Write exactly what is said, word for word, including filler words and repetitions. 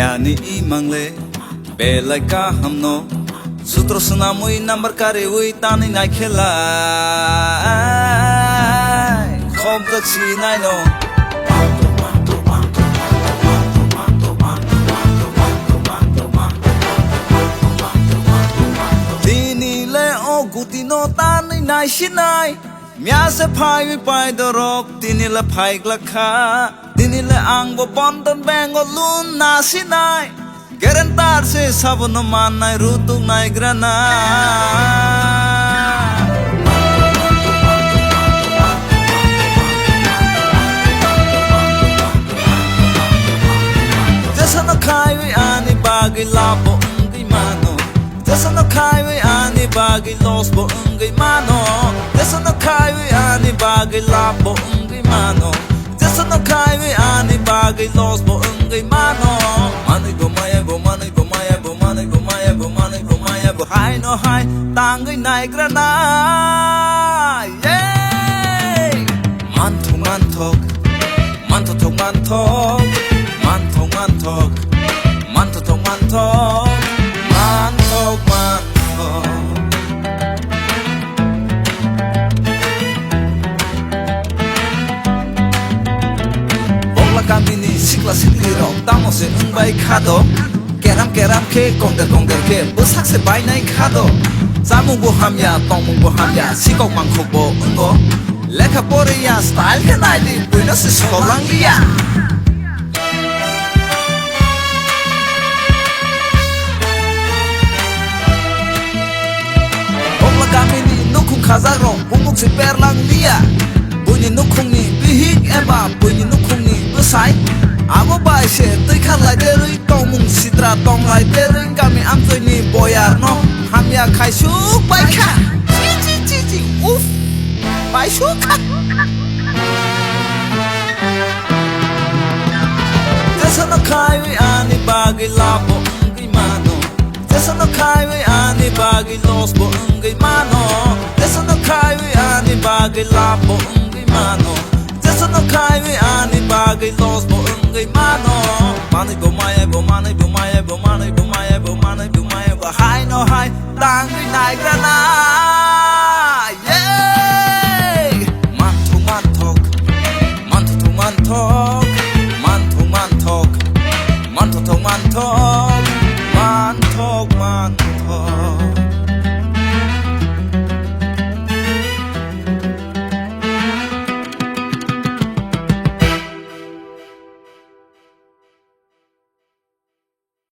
Ani imang le belai kaham no. Sutro swnamwi number kariwi tanwi nai khe lai. Khobjak sinai no. Tini le o guti no tanwi nai sinai. Mya se phaiwi pai dorok, tini le phai glak kha. Tini le ang bo Bandhan Bank o loan na sinai. Guarantor se sabono mannai rutuk naigrana. Jesano khaiwi ani bagwi labo wngwi mano. Jesano khaiwi ani bagwi loss bo wngwi mano. Jesano khaiwi ani bagwi labo wngwi mano. Jesano khaiwi ani bagwi loss bo wngwi mano. Manwi bo maya bo, manwi bo maya bo, manwi bo maya bo, manwi bo maya bo. Hai no hai tangwi naigrana. Yay! Manthok, manthok, manthok, manthok, manthok, manthok, manthok, manthok, manthok, manthok. Bokla kamini sikla sikli rok tamo se wngbai kha do. Keram keram khe kongder kongder khe bwsak se bainai kha do. Chamung bo hamya, tongmung bo hamya, sikok mangkhok bo wngo. Lekha poriya style khe nai di, buino se solang liya. Bokla kamini nukhung khajak rok bumuk se perlang liya. Buini nukhungni bihik eba buini nukhungni bwsai. Abo bai se twi kha lai derwi tongmung sitra tong lai derwi kami amchoini boyar no hamya khaisuk bai kha. Chi, chi, chi, chi, uff. Bai suk kha. Jesano khaiwi ani bagwi labo wngwi mano. Jesano khaiwi ani bagwi loss bo wngwi mano. Jesano khaiwi ani bagwi labo wngwi mano. Jesano khaiwi ani bagwi loss bo wngwi mano. Manwi bo maya bo, manwi bo maya bo, manwi bo maya bo, manwi bo maya bo. Hai no hai tangwi naigrana.